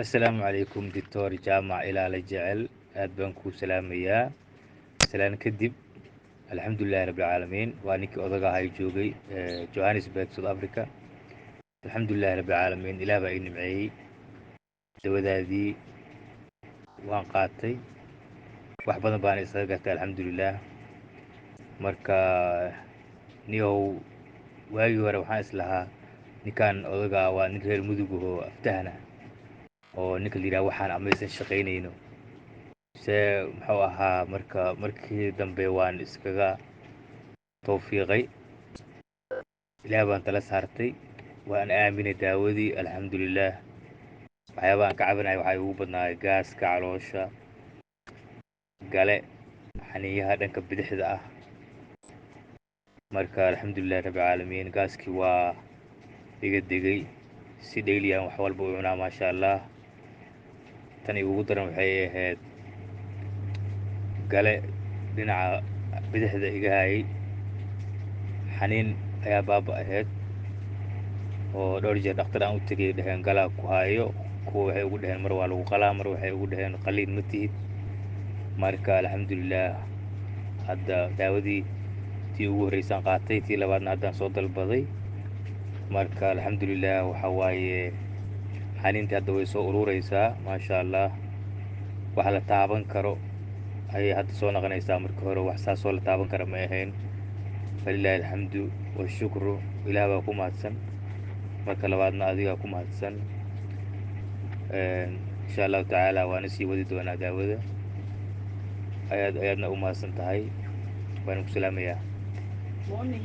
Assalaamu calaykum, Doctor Jaamac Ilaala Jecel, aad baan kuu salaamayaa. Salaan kadib, alxamdulilahi rabbilcaalamiin. Waa ninkii odaga ahay joogay Johannesburg, South Africa. Alxamdulilahi rabbilcaalamiin, Ilaah baa ii nimceeyey. Dawadaadii waan qaatay, wax badan baana isaga gartay, alxamdulilah. Marka niyow, waagii hore waxaan islahaa ninkan odagaa waa nin reer Mudug ahoo aftahana oo ninka la yidhaha waxaan amaysan shaqaynayno se muxuu ahaa. Marka markii dambe waan iskaga tawfiiqay, Ilaah baan tala saartay, waan aaminay daawadii, alxamdulilah. Waxyaabaha aan ka cabanaya waxaa igu badnaay gaaska caloosha gale, xaniinyaha dhanka bidixda ah. Marka alxamdulilahi rabbilcaalamiin, gaaskii waa iga degay, si dhayliyan wax walba u cunaa, maasha Allah. Tan igugu daran waxay ahayd gale dhinaca bidixda iga hayay, xaniin ayaa baaba ahayd oo dhowr jeer dhakhtar aan u tegay dheheen galaa ku haayo. Kuwa waxay ugu dheheen mar waa lagu qalaa, mar waxay ugu dheheen qaliin ma tihid. Marka alxamdulilah, hadda daawadii tii ugu horreysaan qaatay, tii labaadna haddaan soo dalbaday. Marka alxamdulilah, waxa waaye xaniintii hadda way soo urureysaa, maasha Allah. Wax la taaban karo ayay hadda soo noqonaysaa. Markii hore wax saasoo la taaban kara ma ahayn. Falilaahi alxamdu washukru, Ilaah baa ku mahadsan, marka labaadna adigaa ku mahadsan. Insha Allahu tacaala waana sii wadi doonaa daawada. Ayaad ayaadna u mahadsan tahay, waana ku salaamayaa. Morning.